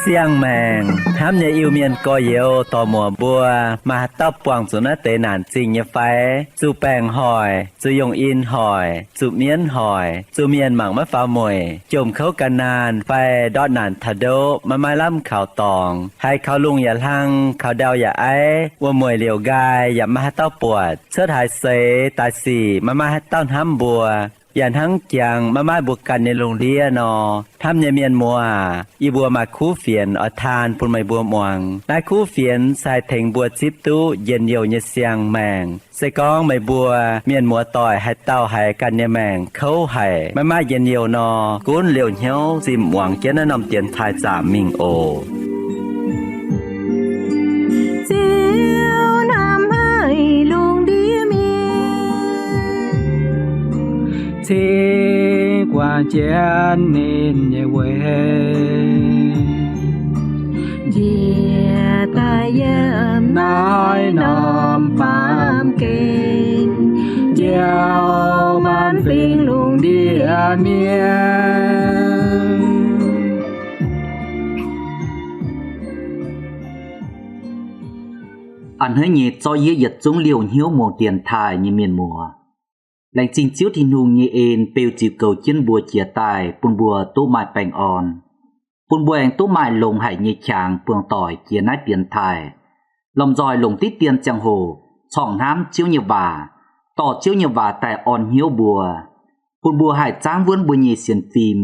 Siang-maengc hnamv nyei Iu-Mienh gorx-youz dorc-muoc mbuo, maaih haaix dauh buangh zuqc naaiv deix naanc zingh nyei fai? Zuqc baengc hoic, zuqc yongh in hoic, zuqc mienv hoic, zuqc mienh mangc maiv faaux mueic, jomc kouv gan naanh fai ndortv naanc taux ndoqv maiv maaih lamh kaux dorngx, haiz kaux lungh yaac hlang, kaux ndau yaac aiv, wuom-mueic liouc nqaai yaac maiv maaih haaix dauh buatc, cuotv haaix seix daaih sic maiv maaih haaix dauh hnamv mbuo, yaac hnangv jangx maiv maaih mbuo ganh nyei lungh ndiev nor, hnamv nyei mienh muoz aac, yie mbuo maaih kuv fienx oix taan bun meih mbuo muangx. Naaiv kuv fienx se haih tengx mbuo zipv duqv njien-youh nyei siang-maengc. Se gorngv meih mbuo mienh muoz-doic haaix dauh haiz ganh nyei maengc kouv haic, maiv maaih njien-youh nor, gunv liouh hnyouv zinh muangx jienv naaiv norm dienx taaih zaamc mingh oc. Ziouv hnamv haic lungh ndiev mienh, cingx guangc jienv ninh nyei weic, njiec daaih yiem naaiv norm baamh gen, njoux maanc fingx lungh ndiev mienh. A'hneiv nyei zorqv yiev yietc zungv liouh hnyouv muangx dienx taaih nyei mienh muoz. Laengz zingh Ziouv Tin-Hungh nyei en beu ziux goux jienv mbuo jiex daaih bun mbuo duqv maaih baengh orn, bun mbuo aengx duqv maaih longx haic nyei qangx buangh doic jiex naaiv dienx taaih, lomh nzoih longc diqv dien ziangh hoc corngh hnamv Ziouv nyei waac, dorh Ziouv nyei waac daaih orn hnyouv mbuo, bun mbuo haih zaangv wuonv mbuo nyei sienx fim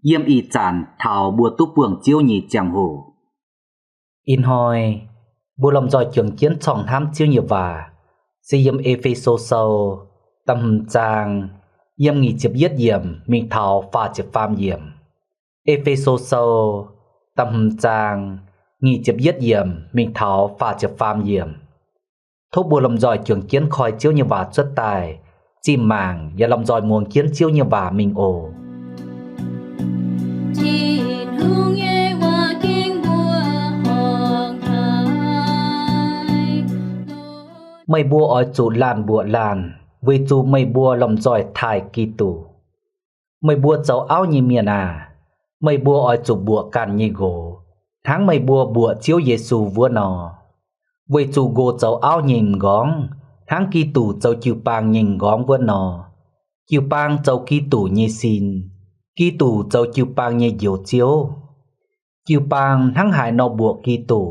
yiem ih zanc taux mbuo duqv buangh Ziouv nyei ziangh hoc. Ih hnoi mbuo lomh nzoih juangc jienv corngh hnamv Ziouv nyei waac se yiem E^fe^so Sou da'hmz zaang, yiem nyic ziepc yietv yiemc mingh taux faah ziepc faam yiemc. E^fe^so Sou da'hmz zaang, nyic ziepc yietv yiemc mingh taux faah ziepc faam yiemc. Tov mbuo lomh nzoih juangc jienv koi Ziouv nyei waac cuotv daaih, zinh mangc yaac lomh nzoih muangx jienv Ziouv nyei waac mingh oc. Tin-Hungh nyei waac gengh mbuox horngh haic, meih mbuo oix zuqc laanh mbuoqc laanh, weic zuqc meih mbuo lomh nzoih taaih Giduc. Meih mbuo zoux auv nyei mienh aah! Meih mbuo oix zuqc mbuoqc ganh nyei nqox, hnangv meih mbuo mbuoqc Ziouv Yesu wuov nor. Weic zuqc nqox zoux auv nyei m'nqorngv, hnangv Giduc zoux jiu-baang nyei m'nqorngv wuov nor. Jiu-baang zoux Giduc nyei sin, Giduc zoux jiu-baang nyei Njoux Ziouv. Jiu-baang hnangv haaix nor mbuoqc Giduc,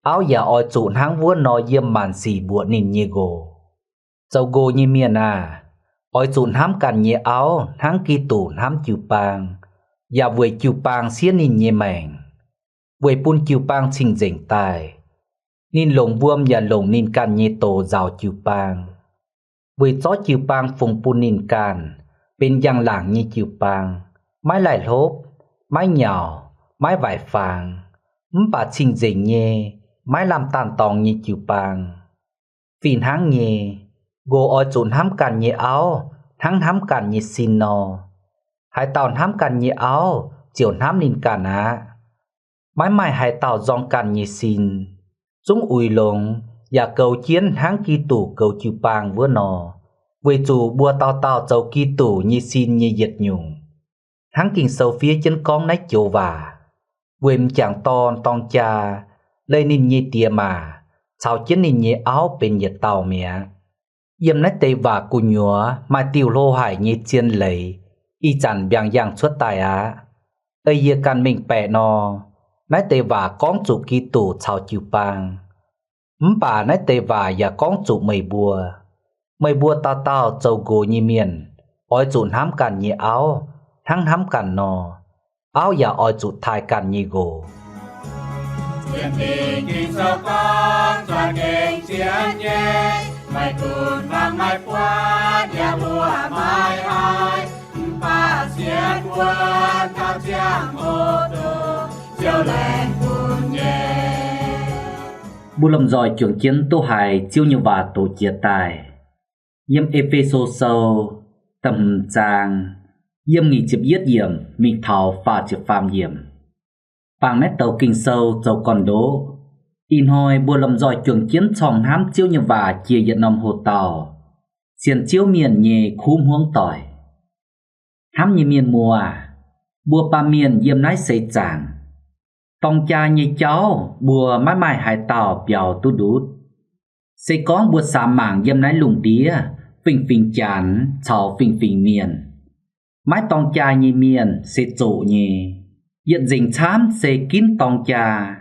auv yaac oix zuqc hnangv wuov nor yiem maanc sic mbuoqc ninh nyei nqox. Zoux nqox nyei mienh aah! Oix zuqc hnamv ganh nyei auv hnangv Giduc hnamv jiu-baang, yaac weic jiu-baang siev ninh nyei maengc, weic bun jiu-baang cing-nzengc daaih. Ninh longc wuom yaac longc ninh ganh nyei doz nzaaux jiu-baang, weic zorqv jiu-baang fungx bun ninh ganh benx njang-laangc nyei jiu-baang, maiv laih hlopv, maiv nyauc, maiv waaic fangx, mv baac cing-nzengc nyei, maiv lamh daanh dorngx nyei jiu-baang. Fih hnangv nyei, nqox oix zuqc hnamv ganh nyei auv hnangv hnamv ganh nyei sin nor. Haaix dauh hnamv ganh nyei auv ziouc hnamv ninh ganh aqv. Maiv maaih haaix dauh nzorng ganh nyei sin, zungv uix longx yaac goux jienv hnangv Giduc goux jiu-baang wuov nor, weic zuqc mbuo dauh dauh zoux Giduc nyei sin nyei yietc nyungc. Hnangv Ging-Sou fiev jienv gorngv naaiv joux waac, weic m'jangc dorn dorng jaa, leih ninh nyei diex maac caux jienv ninh nyei auv benx yietc dauh mi'aqv. Yiem naaiv deix waac gu'nyuoz maaih diuh hlo haic nyei zien leiz ih zanc mbiaangx yangh cuotv daaih aqv. Ei yie ganh mengh baeqc nor, naaiv deix waac gorngv zuqc Giduc caux jiu-baang. Mv baac naaiv deix waac yaac gorngv zuqc meih mbuo. Meih mbuo dauh dauh zoux nqox nyei mienh oix zuqc hnamv ganh nyei auv hnangv hnamv ganh nor. Auv yaac oix zuqc taaih ganh nyei nqox. Mbuo lomh nzoih juangc jienv duqv haiz Ziouv nyei waac doqc jiex daaih. Yiem E^fe^so Sou da'hmz zaang, yiem nyic ziepc yietv yiemc mingh taux faah ziepc faam yiemc. Bangc naaiv douc Ging-Sou zoux gorn-ndoqv. Ih hnoi mbuo lomh nzoih juangc jienv corngh hnamv Ziouv nyei waac jiex yietc norm hoc-dauh, sienx Ziouv mienh nyei kuv hmuangv doic. Hnamv nyei mienh muoz, mbuo baamh mienh yiem naaiv seix zaangc, dorng jaa nyei jauv mbuo maiv maaih haaix dauh biaux duqv ndutv. Se gorngv mbuo samx mangc yiem naaiv lungh ndiev fingx-fingx Janx caux fingx-fingx Mienh, maiv dorng jaa nyei mienh se zoqc nyei. Yietc nzengc camv se ginv dorng jaa.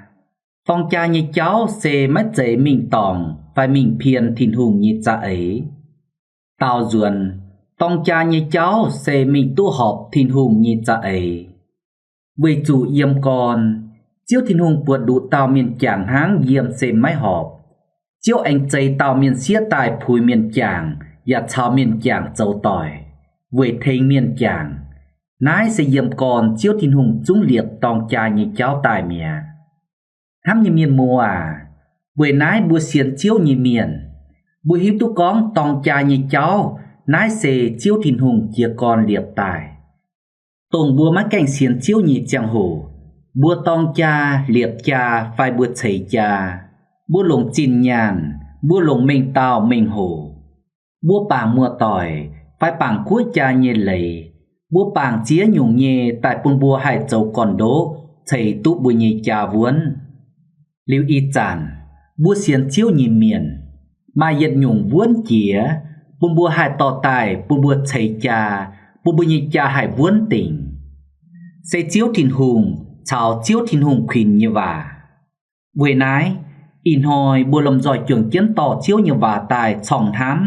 Dorng jaa nyei jauv se maiv zeiz mingh dorngc fai mingh pien Tin-Hungh nyei za'eix. Daaux nzuonx, dorng jaa nyei jauv se mingh duqv horpc Tin-Hungh nyei za'eix. Weic zuqc yiem gorn, Ziouv Tin-Hungh buatc nduqc dauh mienh jangc hnangv yiem se maiv horpc. Ziouv aengx zeix dauh mienh sieqv daaih puix mienh jangc yaac caux mienh jangc zoux doic, weic tengx mienh jangc. Naaiv se yiem gorn Ziouv Tin-Hungh zungv liepc dorng jaa nyei jauv daaih mi'aqv. Hnamv nyei mienh muoz aac, weic naaiv mbuo sienx Ziouv nyei mienh, mbuo hiuv duqv gorngv dorng jaa nyei jauv naaiv se Ziouv Tin-Hungh jiez gorn liepc daaih. Dongh mbuo maiv gaengh sienx Ziouv nyei ziangh hoc, mbuo dorng jaa, liepc jaa fai mbuo ceix jaa, mbuo longc zinh nyaanh, mbuo longc mengh dauh mengh hoc, mbuo bangc muoz-doic fai bangc guoqv jaa nyei leiz, mbuo bangc ziex nyungc nyei daaih bun mbuo haih zoux gorn-ndoqv ceix duqv mbuo nyei jaa wuonv. Liuz ih zanc, mbuo sienx Ziouv nyei mienh, maaih yietc nyungc wuonv jiex bun mbuo haih dorh daaih bun mbuo ceix jaa, bun mbuo nyei jaa haih wuonv dingc, se Ziouv Tin-Hungh caux Ziouv Tin-Hungh kuinx nyei waac. Weic naaiv, ih hnoi mbuo lomh nzoih juangc jienv dorh Ziouv nyei waac daaih corngh hnamv,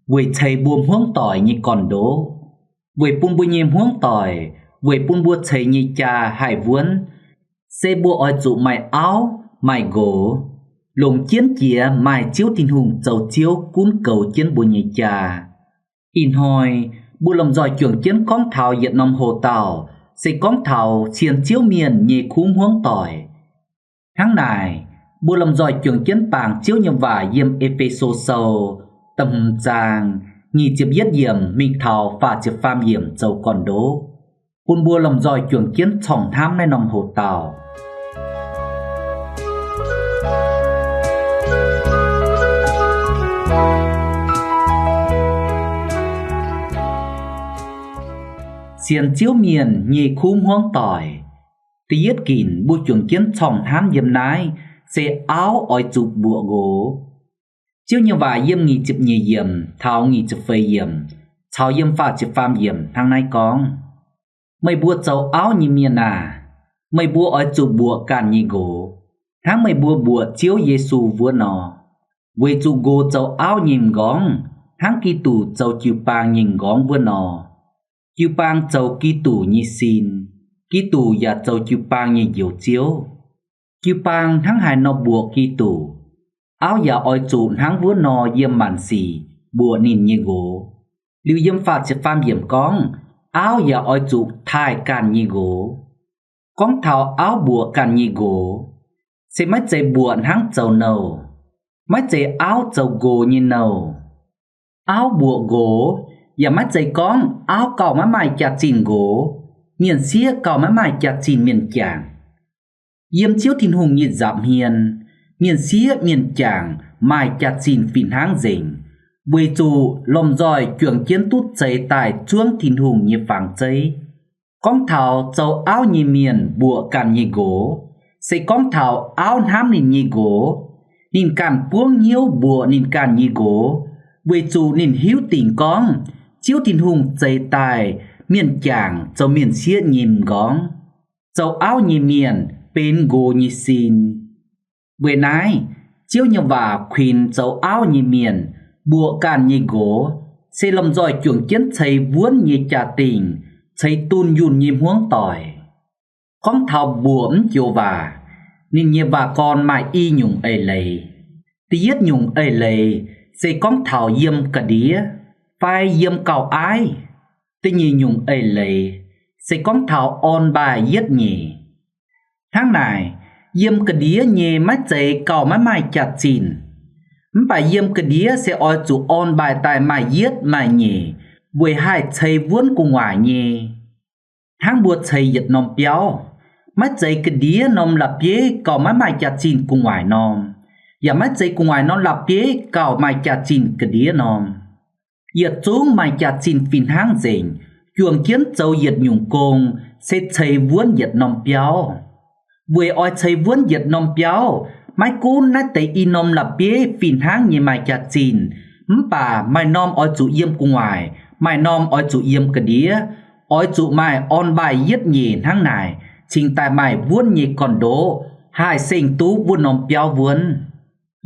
weic ceix mbuo hmuangv doic nyei gorn-ndoqv, weic bun mbuo nyei hmuangv doic, weic bun mbuo ceix nyei jaa haih wuonv, se mbuo oix zuqc maaih auv, maaih nqox, longc jienv jiex maaih Ziouv Tin-Hungh zoux Ziouv gunv goux jienv mbuo nyei jaa. Ih hnoi mbuo lomh nzoih juangc jienv gorngv taux yietc norm hoc-dauh, se gorngv taux sienx Ziouv mienh nyei kuv hmuangv doic. Hnangv naaic, mbuo lomh nzoih juangc jienv bangc Ziouv nyei waac yiem E^fe^so Sou da'hmz zaang nyic ziepc yietv yiemc mingh taux faah ziepc faam yiemc zoux gorn-ndoqv, bun mbuo lomh nzoih juangc jienv corngh hnamv naaiv norm hoc-dauh. Sienx Ziouv mienh nyei kuv hmuangv doic, da'yietv ginc mbuo juangc jienv corngh hnamv yiem naaiv se auv oix zuqc mbuoqc nqox. Ziouv nyei waac yiem nyic ziepc nyeic yiemc taux nyic ziepc feix yiemc caux yiem faah ziepc faam yiemc hnangv naaiv gorngv, Meih mbuo zoux auv nyei mienh aah! Meih mbuo oix zuqc mbuoqc ganh nyei nqox, hnangv meih mbuo mbuoqc Ziouv Yesu wuov nor. Weic zuqc nqox zoux auv nyei m'nqorngv, hnangv Giduc zoux jiu-baang nyei m'nqorngv wuov nor. Jiu-baang zoux Giduc nyei sin, Giduc yaac zoux jiu-baang nyei Njoux Ziouv. Jiu-baang hnangv haaix nor mbuoqc Giduc, auv yaac oix zuqc hnangv wuov nor yiem maanc sic mbuoqc ninh nyei nqox. Liuz yiem faah ziepc faam yiemc gorngv, auv yaac oix zuqc taaih ganh nyei nqox. Gorngv taux auv mbuoqc ganh nyei nqox, se maiv zeiz mbuoqc hnangv zoux nouh, maiv zeiz auv zoux nqox nyei nouh. Auv mbuoqc nqox yaac maiv zeiz gorngv auv gauh maiv maaih jaax-zinh nqox, mienh sieqv gauh maiv maaih jaax-zinh mienh jangc. Yiem Ziouv Tin-Hungh nyei nza'hmien, mienh sieqv mienh jangc maaih jaax-zinh fih hnangv nzengc, weic zuqc lomh nzoih juangc jienv duqv zeix daaih zuangv Tin-Hungh nyei fangx zeiv. Gorngv taux zoux auv nyei mienh mbuoqc ganh nyei nqox, se gorngv taux auv hnamv ninh nyei nqox, ninh ganh buangv hnyouv mbuoqc ninh ganh nyei nqox, weic zuqc ninh hiuv dingc gorngv Ziouv Tin-Hungh zeix daaih mienh jangc zoux mienh sieqv nyei m'nqorngv. Zoux auv nyei mienh benx nqox nyei sin. Weic naaiv, Ziouv nyei waac kuinx zoux auv nyei mienh mbuoqc ganh nyei nqox, se lomh nzoih juangc jienv ceix wuonv nyei jaa-dingh, ceix dunh yunh nyei hmuangv doic. Gorngv taux mbuoqc mv joux waac, ninh nyei waac-gorn maaih i nyungc eix leiz. Da'yietv nyungc eix leiz se gorngv taux yiem ga'ndiev fai yiem gauh aiv. Da'nyeic nyungc eix leiz se gorngv taux orn mbaih yietv nyeic. Hnangv naaic, yiem ga'ndiev nyei maiv zeiz gauh maiv maaih jaax-zinh, mv baac yiem ga'ndiev se oix zuqc orn mbaih daaih maaih yietv maaih nyeic weic haih ceix wuonv gu'nguaaic nyei. Hnangv mbuo ceix yietc norm biauv, Maiv zeiz ga'ndiev norm la'bieiv gauh maiv maaih jaax-zinh gu'nguaaic norm, yaac maiv zeiz gu'nguaaic norm la'bieiv gauh maaih jaax-zinh ga'ndiev norm. Yietc zungv maaih jaax-zinh fih hnangv nzengc, juangc jienv zoux yietc nyungc gong, se ceix wuonv yietc norm biauv. Weic oix ceix wuonv yietc norm biauv, maiv gunv naaiv deix i norm la'bieiv fih hnangv nyei maaih jaax-zinh, mv baac maaih norm oix zuqc yiem gu'nguaaic, maaih norm oix zuqc yiem ga'ndiev, oix zuqc maaih orn-mbaih yietv nyeic hnangv naaic, cingx daaih maaih wuonv nyei gorn-ndoqv, haih seng duqv wuov norm biauv wuonv.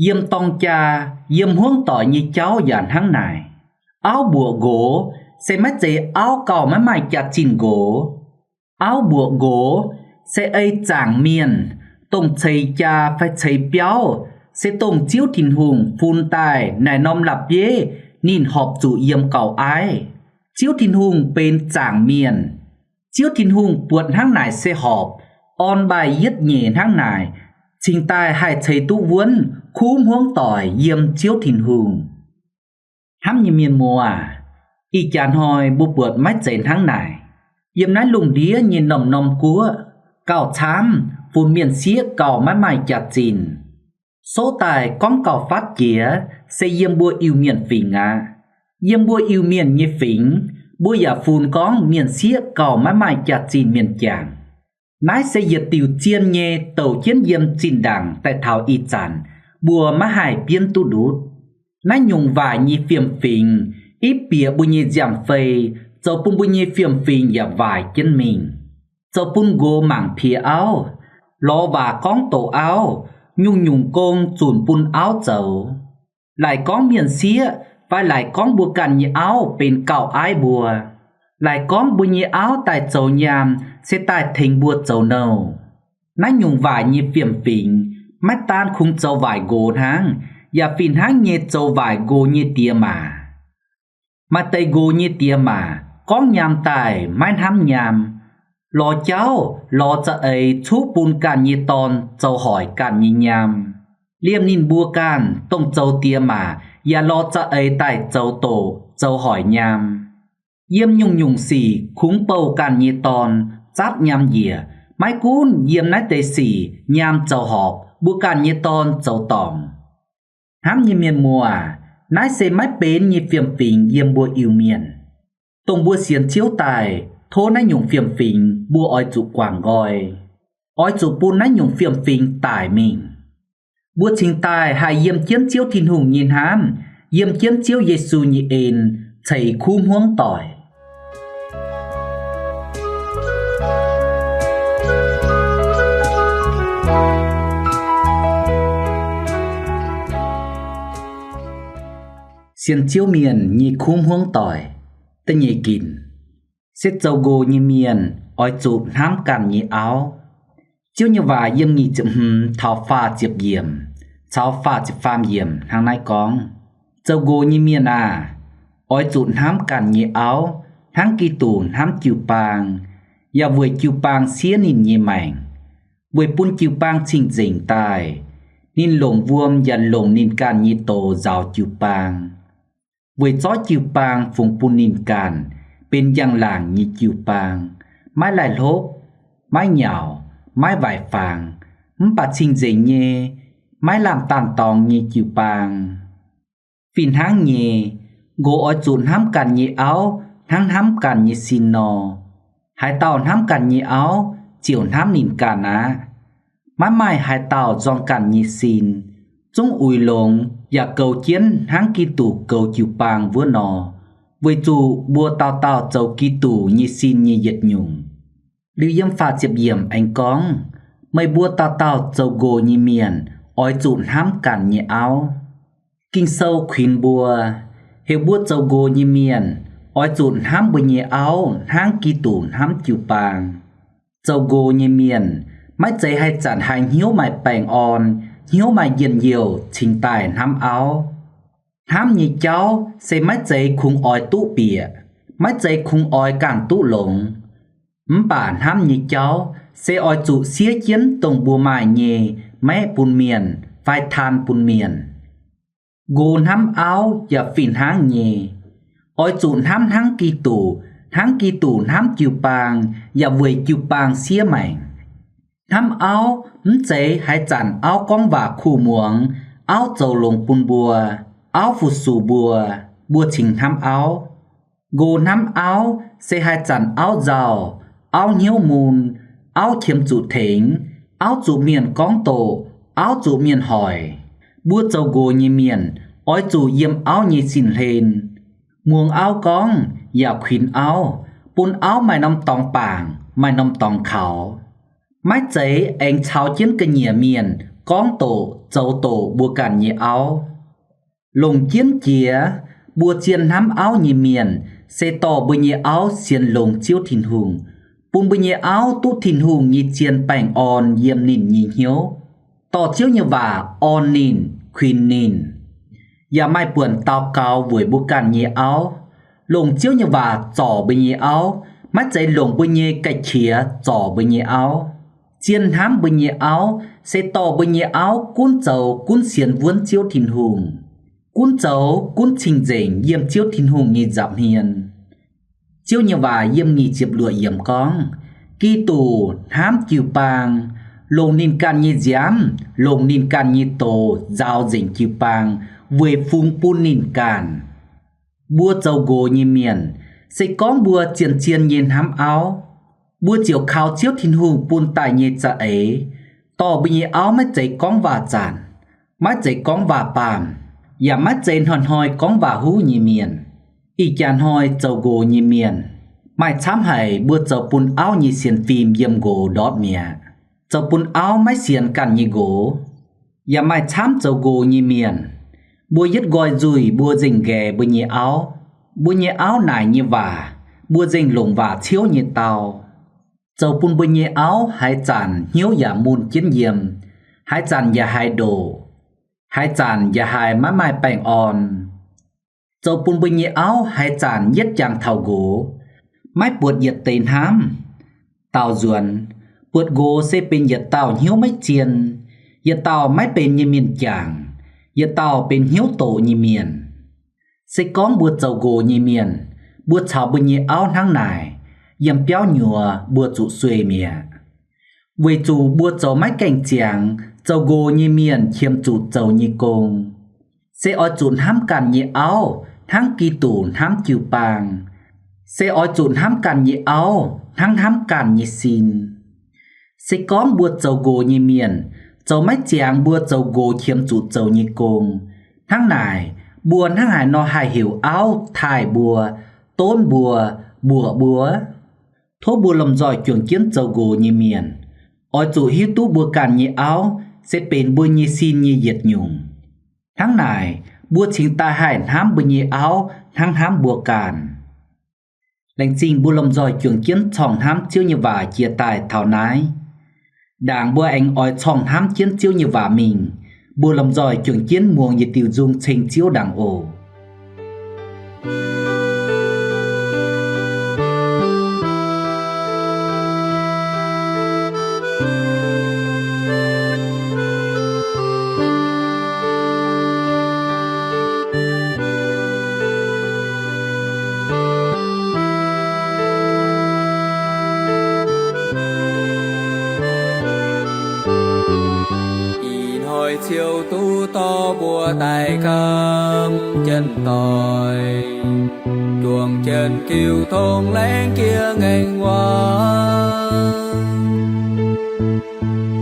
Yiem dorng jaa, yiem hmuangv doic nyei jauv yaac hnangv naaic. Auv mbuoqc nqox, se maiv zeiz auv gauh maiv maaih jaax-zinh nqox. Auv mbuoqc nqox, se ei zaangc mienh, dongh ceix jaa fai ceix biauv, se dongh Ziouv Tin-Hungh fun daaih naaic norm la'bieiv ninh horpc zuqc yiem gauh aiv. Ziouv Tin-Hungh benx zaangc mienh. Ziouv Tin-Hungh buatc hnangv naaic se horpc, orn-mbaih yietv nyeic hnangv naaic, cingx daaih haih ceix duqv wuonv kuv hmuangv doic yiem Ziouv Tin-Hungh. Hnamv nyei mienh muoz aac, ih jaax hnoi mbuo buatc maiv zeiz hnangv naaic. Yiem naaiv lungh ndiev nyei norm-norm guoqv, gauh camv funx mienh sieqv gauh maiv maaih jaax-zinh. Souv daaih gorngv gauh fatv jiex se yiem mbuo Iu-Mienh fingx aqv. Yiem mbuo Iu-Mienh nyei fingx, mbuo yaac funx gorngv mienh sieqv gauh maiv maaih jaax-zinh mienh jangc. Naaiv se yietc diuc zien nyei douc jienv yiem zinh ndaangc daaih taux ih zanc, mbuo maiv haih bienv duqv ndutv. Naaiv nyungc waaic nyei fiem-fingx, ipv bieqc mbuo nyei nziaamv-fei, zoux bun mbuo nyei fiem-fingx yaac waaic jienv mingh. Zoux bun nqox mangc piex auv, lorz waac gorngv doqc auv, nyungc-nyungc gong zunc bun auv zoux. Laaic gorngv mienh sieqv fai laaic gorngv mbuo ganh nyei auv benx gauh aiv mbuo. Laaic gorngv mbuo nyei auv daaih zoux nyaam se daaih tengx mbuo zoux nouh. Naaiv nyungc waaic nyei fiem-fingx maiv daan kungx zoux waaic nqox hnangv, yaac fih hnangv nyei zoux waaic nqox nyei diex maac. Maaih deix nqox nyei diex maac gorngv nyaam daaih maiv hnamv nyaam, lorz jauv lorz za'eix cuqv bun ganh nyei dorn zoux hoic ganh nyei nyaam. Liemh ninh mbuo ganh dongh zoux diex maac yaac lorz za'eix daaih zoux doqc zoux hoic nyaam. Yiem nyungc-nyungc sic kungx bouh ganh nyei dorn, zatv nyaam njiec. Maiv gunv yiem naaiv deix sic nyaam zoux horpc, mbuo ganh nyei dorn zoux dorngc. Hnamv nyei mienh muoz aac, naaiv se maiv benx nyei fiem-fingx yiem mbuo Iu-Mienh. Dongh mbuo sienx Ziouv daaih, tov naaiv nyungc fiem-fingx mbuo oix zuqc guangc nqoi. Oix zuqc bun naaiv nyungc fiem-fingx daic mingh. Mbuo cingx daaih haih yiem jienv Ziouv Tin-Hungh nyei hnamv, yiem jienv Ziouv Yesu nyei en, ceix kuv hmuangv doic. Sienx Ziouv mienh nyei kuv hmuangv doic. Da'nyeic ginc, se zoux nqox nyei mienh oix zuqc hnamv ganh nyei auv. Ziouv nyei waac yiem nyic ziepc hmz taux faah ziepc yiemc caux faah ziepc faam yiemc hnangv naaiv gorngv, zoux nqox nyei mienh aah! Oix zuqc hnamv ganh nyei auv hnangv Giduc hnamv jiu-baang, yaac weic jiu-baang siev ninh nyei maengc, weic bun jiu-baang cing-nzengc daaih. Ninh longc wuom yaac longc ninh ganh nyei doz nzaaux jiu-baang, weic zorqv jiu-baang fungx bun ninh ganh benx njang-laangc nyei jiu-baang, maiv laih hlopv, maiv nyaux, maiv waaic fangx, mv baac cing-nzengc nyei, maiv lamh daanh dorngx nyei jiu-baang. Fih hnangv nyei, nqox oix zuqc hnamv ganh nyei auv hnangv hnamv ganh nyei sin nor. Haaix dauh hnamv ganh nyei auv, ziouc hnamv ninh ganh aqv. Maiv maaih haaix dauh nzorng ganh nyei sin, zungv uix longx yaac goux jienv hnangv Giduc goux jiu-baang wuov nor, weic zuqc mbuo dauh dauh zoux Giduc nyei sin nyei yietc nyungc. Liuz yiem faah ziepc yiemc aengx gorngv, meih mbuo dauh dauh zoux nqox nyei mienh oix zuqc hnamv ganh nyei auv. Ging-Sou kuinx mbuo, heuc mbuo zoux nqox nyei mienh oix zuqc hnamv mbuo nyei auv hnangv Giduc hnamv jiu-baang. Zoux nqox nyei mienh maiv zeiz haaix zanc haih hnyouv maaih baengh orn, hnyouv maaih njien-youh cingx daaih hnamv auv. Hnamv nyei jauv se maiv zeiz kungx oix duqv bieqc, maiv zeiz kungx oix ganh duqv longx. Mv baac hnamv nyei jauv se oix zuqc siev jienv dongh mbuo maaih nyei maeqv bun mienh fai taan bun mienh. Nqox hnamv auv yaac fih hnangv nyei. Oix zuqc hnamv hnangv Giduc, hnangv Giduc hnamv jiu-baang yaac weic jiu-baang siev maengc. Hnamv auv mv zeiz haaix zanc auv gorngv waac kuh muangx, auv zoux longx bun mbuo, auv fu-sux mbuo, mbuo cingx hnamv auv. Nqox hnamv auv se haaix zanc auv nzauh, auv hnyouv mun, auv qiemx zuqc tengx, auv zuqc mienh gorngv doqc, auv zuqc mienh hoic. Mbuo zoux nqox nyei mienh oix zuqc yiem auv nyei sin-hlen, muangx auv gorngv yaac kuinx auv, bun auv maaih norm dorngx bangc, maaih norm dorngx kaux. Maiv zeiz aengx caux jienv ga'nyiec mienh gorngv doqc, zoux doqc mbuo ganh nyei auv. Longc jienv jiex, mbuo zien hnamv auv nyei mienh se dorh mbuo nyei auv sienx longx Ziouv Tin-Hungh, bun mbuo nyei auv duqv Tin-Hungh nyei zien baengh orn yiem ninh nyei hnyouv, dorh Ziouv nyei waac orn ninh, kuinx ninh. Yaac maaih buonc daux gaux weic mbuo ganh nyei auv. Longc Ziouv nyei waac zorc mbuo nyei auv, maiv zeiz longc mbuo nyei ga'qiex zorc mbuo nyei auv. Zien hnamv mbuo nyei auv se dorh mbuo nyei auv gunv zoux gunv sienx wuonv Ziouv Tin-Hungh, gunv zoux gunv cing-nzengc yiem Ziouv Tin-Hungh nyei nza'hmien. Ziouv nyei waac yiem nyic ziepc luoqc yiemc gorngv, Giduc hnamv jiu-baang, longc ninh ganh nyei nziaamv, longc ninh ganh nyei doz nzaaux nzengc jiu-baang weic fungx bun ninh ganh. Mbuo zoux nqox nyei mienh, se gorngv mbuo zien-zien nyei hnamv auv, mbuo ziouc kaux Ziouv Tin-Hungh bun daaih nyei za'eix, dorh mbuo nyei auv maiv zeiz gorngv waac zanc, maiv zeiz gorngv waac baamh, yaac maiv zeiz hnoi-hnoi gorngv waac huv nyei mienh. Ih jaax hnoi zoux nqox nyei mienh, maaih camv haic mbuo zoux bun auv nyei sienx fim yiem nqox ndortv mi'aqv, zoux bun auv maiv sienx ganh nyei nqox. Yaac maaih camv zoux nqox nyei mienh, mbuo yietv nqoi nzuih mbuo nzengc nqaeqc mbuo nyei auv. Mbuo nyei auv naaic nyei waac, mbuo nzengc longc waac ciouv nyei dau, zoux bun mbuo nyei auv haaix zanc hnyouv yaac mun jienv yiem, haaix zanc yaac haiz ndoqc, haaix zanc yaac haiz maiv maaih baengh orn. Zoux bun mbuo nyei auv haaix zanc yietv jangx taux nqox, maiv buatc yietc deix hnamv. Daaux nzuonx, buatc nqox se benx yietc dauh hnyouv maiv zien, yietc dauh maiv benx nyei mienh jangc, yietc dauh benx hnyouv doqc nyei mienh. Se gorngv mbuo zoux nqox nyei mienh, mbuo caux mbuo nyei auv hnangv naaic, yiem biauv nyuoz mbuo zuqc sueih mi'aqv. Weic zuqc mbuo zoux maiv gaengh ziangx zoux nqox nyei mienh qiemx zuqc zoux nyei gong. Se oix zuqc hnamv ganh nyei auv hnangv Giduc hnamv jiu-baang. Se oix zuqc hnamv ganh nyei auv hnangv hnamv ganh nyei sin. Se gorngv mbuo zoux nqox nyei mienh, zoux maiv ziangx mbuo zoux nqox qiemx zuqc zoux nyei gong, hnangv naaic, mbuo hnangv haaix nor haih heuc auv taaih mbuo, donv mbuo, mbuoqc mbuo? Tov mbuo lomh nzoih juangc jienv zoux nqox nyei mienh, oix zuqc hiuv duqv mbuo ganh nyei auv se benx mbuo nyei sin nyei yietc nyungc. Hnangv naaic, mbuo cingx daaih haih hnamv mbuo nyei auv hnangv hnamv mbuo ganh. Laengz zingh mbuo lomh nzoih juangc jienv corngh hnamv Ziouv nyei waac jiex daaih taux naaiv. Ndaangc mbuo aengx oix corngh hnamv jienv Ziouv nyei waac mingh, mbuo lomh nzoih juangc jienv muangx yietc diuh nzung ceng Ziouv ndaangc oc. Ih hnoi Ziouv duqv dorh mbuo daaih kamv jienv doic, juangc jienv jiu tong laengz jiex ngaengc waac.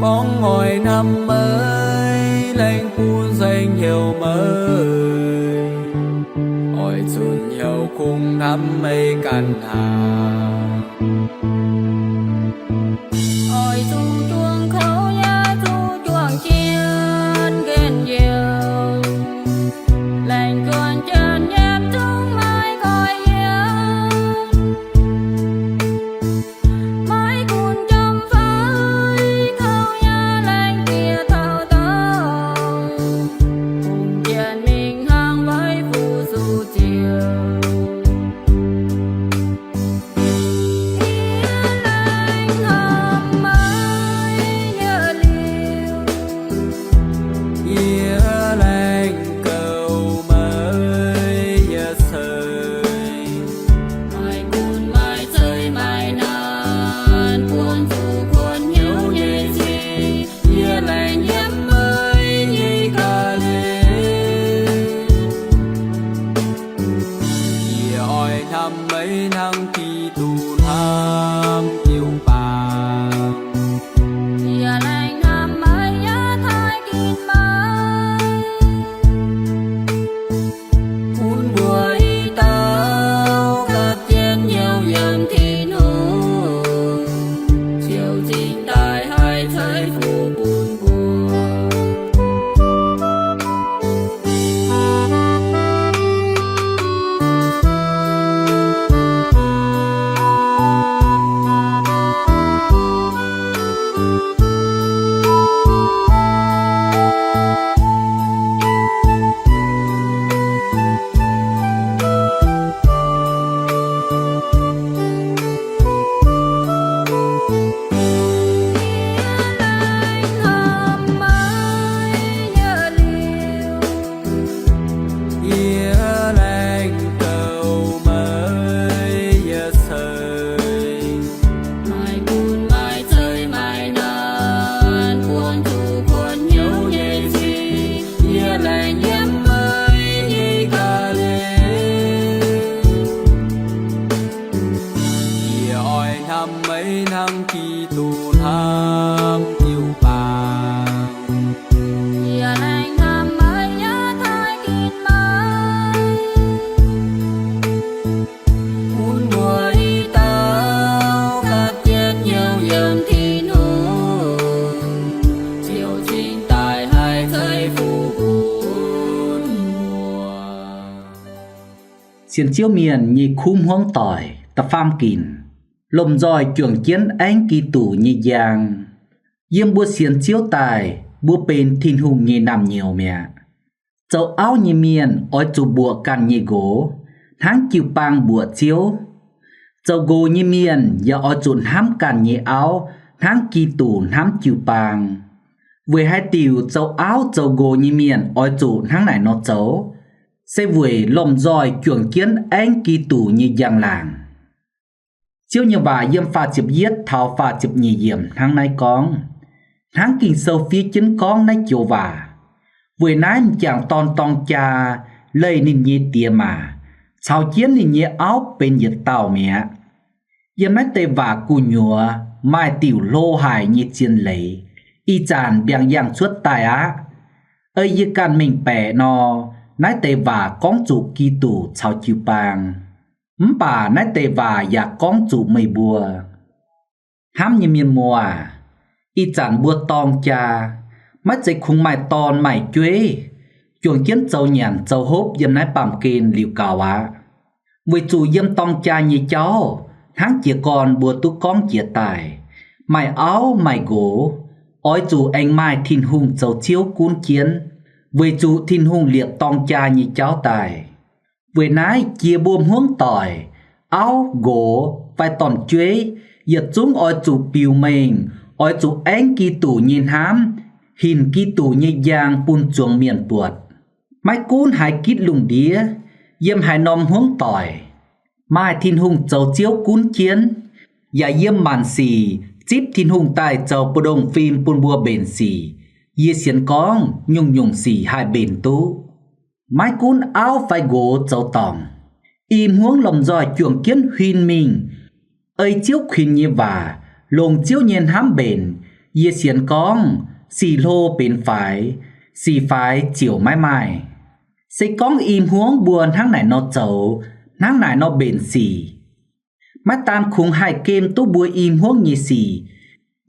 Gorngv oix hnamv meih, laengz bun nzengc heuc meih, oix zunh heuc kungx hnamv meih ganh hnangv. Oix zuqc juangc kouv yaac zuqc juangc jienv njien-youh, laengz juonc jienv yiem zungv maiv goiv yiem. Maiv gunv jomc fai kouv yaac laengz bieqc taux dorngx, hungh jien mingh hnangv weic fu-sux Ziouv. Sienx Ziouv mienh nyei kuv hmuangv doic. Da'faam ginc, lomh nzoih juangc jienv aengv Giduc nyei njang. Yiem mbuo sienx Ziouv daaih, mbuo benx Tin-Hungh nyei naamh nyouz mi'aqv. Zoux auv nyei mienh oix zuqc mbuoqc ganh nyei nqox, hnangv jiu-baang mbuoqc Ziouv. Zoux nqox nyei mienh yaac oix zuqc hnamv ganh nyei auv, hnangv Giduc hnamv jiu-baang. Weic haaix diuc zoux auv zoux nqox nyei mienh oix zuqc hnangv naaic nor zoux? Se weic lomh nzoih juangc jienv aengv Giduc nyei njang-laangc. Ziouv nyei waac yiem faah ziepc yietv taux faah ziepc nyeic yiemc hnangv naaiv gorngv, hnangv Ging-Sou fiev jienv gorngv naaiv joux waac. Weic naaiv m'jangc dorn dorng jaa, leih ninh nyei diex maac, caux jienv ninh nyei auv benx yietc dauh mi'aqv. Yiem naaiv deix waac gu'nyuoz maaih diuc hlo haic nyei zien leiz, ih zanc mbiaangx yangh cuotv daaih aqv. Ei yie ganh mengh baeqc nor, naaiv deix waac gorngv zuqc Giduc caux jiu-baang. Mv baac naaiv deix waac yaac gorngv zuqc meih mbuo. Hnamv nyei mienh muoz, ih zanc mbuo dorng jaa, maiv zeiz kungx maaih dorn maaih jueiv, juangc jienv zoux nyanc zoux hopv yiem naaiv baamh gen liuz gaux aqv. Weic zuqc yiem dorng jaa nyei jauv, hnangv jiez gorn mbuo duqv gorngv jiez daaih, maaih auv maaih nqox, oix zuqc aengx maaih Tin-Hungh zoux Ziouv gunv jienv, weic zuqc Tin-Hungh liepc dorng jaa nyei jauv daaih. Weic naaiv jiex mbuo hmuangv doic, auv, nqox fai dorn-jueiv, yietc zungv oix zuqc biux mengh, oix zuqc aengv Giduc nyei hnamv, hinc Giduc nyei njang bun zuangx mienh buatc. Maiv gunv haaix gitv lungh ndiev, yiem haaix norm hmuangv doic, maaih Tin-Hungh zoux Ziouv gunv jienv, yaac yiem maanc sic zipv Tin-Hungh daaih zoux mbu'ndongx fim bun mbuo mbenc sic. Yie sienx gorngv nyungc-nyungc sic haih mbenc duqv. Maiv gunv auv fai nqox zoux dorngc, i hmuangv lomh nzoih juangc jienv huin mingh, ei Ziouv kuinx nyei waac, longc Ziouv nyei hnamv mbenc. Yie sienx gorngv sic hlo benx faix, sic faix ziouc maiv maaih. Se gorngv i hmuangv mbuo hnangv naaic nor zoux, hnangv naaic nor mbenc sic, maiv daan kungx haih gem duqv mbuo i hmuangv nyei sic,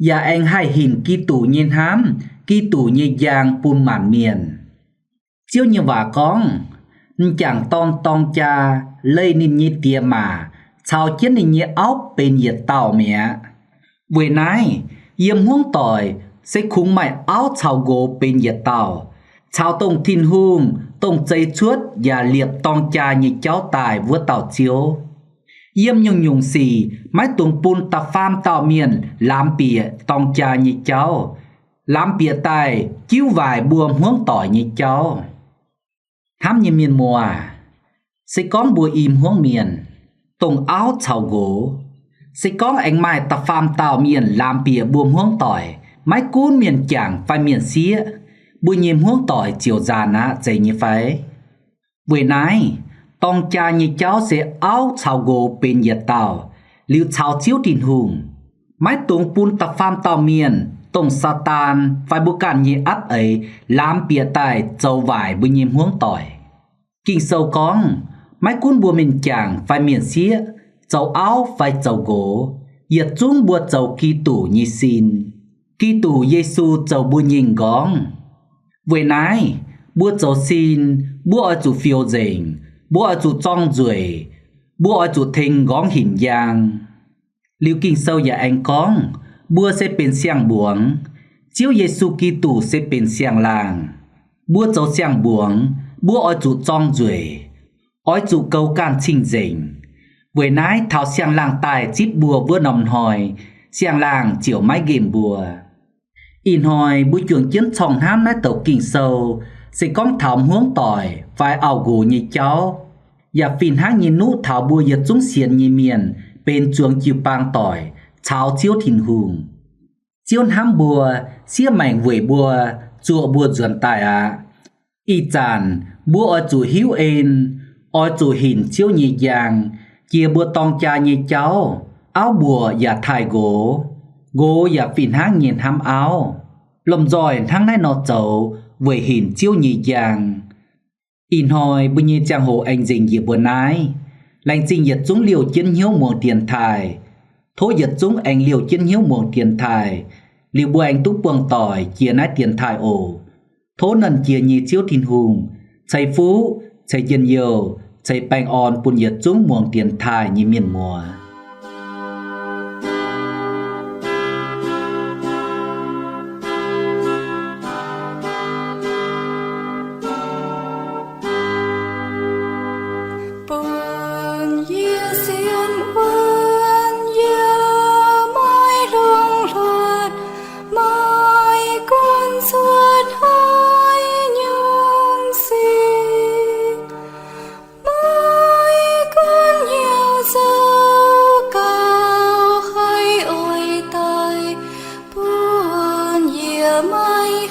yaac aengx haih hinc Giduc nyei hnamv, Giduc nyei njang bun maanc mienh. Ziouv nyei waac gorngv, m'jangc dorn dorng jaa, leih ninh nyei diex maac, caux jienv ninh nyei auv benx yietc dauh mi'aqv. Weic naaiv, yiem hmuangv doic se kungx maaih auv caux nqox benx yietc dauh, caux dongh Tin-Hungh, dongh zeix cuotv yaac liepc dorng jaa nyei jauv daaih wuov dauh Ziouv. Yiem nyungc-nyungc sic maiv dungx bun da'faam dauh mienh laamz bieqc dorng jaa nyei jauv, laamz bieqc daaih jiuv waaic mbuo hmuangv doic nyei jauv. Hnamv nyei mienh muoz, se gorngv mbuo i hmuangv mienh, dongh auv caux nqox, se gorngv aengx maaih da'faam dauh mienh laamz bieqc mbuo hmuangv doic, maiv gunv mienh jangc fai mienh sieqv, mbuo nyei hmuangv doic ziouc nzaanx aqv, zeiz nyei fai? Weic naaiv, dorng jaa nyei jauv se auv caux nqox benx yietc dauh, liuz caux Ziouv Tin-Hungh. Maiv dungx bun da'faam dauh mienh, dongh Saadaan fai mbuo ganh nyei apv eix, laamz bieqc daaih zoux waaic mbuo nyei hmuangv doic. Ging-Sou gorngv, maiv gunv mbuo mienh jangc fai mienh sieqv, zoux auv fai zoux nqox, yietc zungv mbuo zoux Giduc nyei sin. Giduc Yesu zoux mbuo nyei m'nqorngv. Weic naaiv, mbuo zoux sin, mbuo oix zuqc fioux nzengc, mbuo oix zuqc zorng nzueic, mbuo oix zuqc tengx m'nqorngv hinc njang. Liuz Ging-Sou yaac aengx gorngv, mbuo se benx siang-mbuangz, Ziouv Yesu Giduc se benx siang-laangh. Mbuo zoux siang-mbuangz, mbuo oix zuqc zorng nzueic, oix zuqc goux ganh cing-nzengc. Weic naaiv taux siang-laangh daaih zipv mbuo wuov norm hnoi, siang-laangh ziouc maiv nqemh mbuo. Ih hnoi mbuo juangc jienv corngh hnamv naaiv douc Ging-Sou, se gorngv taux hmuangv doic fai auv-nqox nyei jauv, yaac fih hnangv nyei nuqv taux mbuo yietc zungv sienx nyei mienh benx zuangx jiu-baang doic caux Ziouv Tin-Hungh. Ziouv hnamv mbuo, siev maengc weic mbuo, zuoqc mbuo nzuonx daaih aqv. Ih zanc mbuo oix zuqc hiuv en, oix zuqc hinc Ziouv nyei njang, jiex mbuo dorng jaa nyei jauv, auv mbuoqc yaac taaih nqox, nqox yaac fih hnangv nyei hnamv auv. Lomh nzoih hnangv naaiv nor zoux weic hinc Ziouv nyei njang. Ih hnoi mbuo nyei ziangh hoc aengx nzengc njiec mbuo naaiv. Laengz zingh yietc zungv liouh jienv hnyouv muangx dienx taaih. Tov yietc zungv aengx liouh jienv hnyouv muangx dienx taaih, liuz mbuo aengx duqv buangh doic jiex naaiv dienx taaih oc. Tov Nernh Jiex nyei Ziouv Tin-Hungh ceix fuqv, ceix njien-youh, Ceix baengh orn bun yietc zungv muangx dienx taaih nyei mienh muoz. Bun yie sienx wuonv, yie maiv longc hluotv, maiv gunv cuotv haaix nyungc sic, maiv gunv hnyouv zoux gauh haih oix daaih bun yie maiv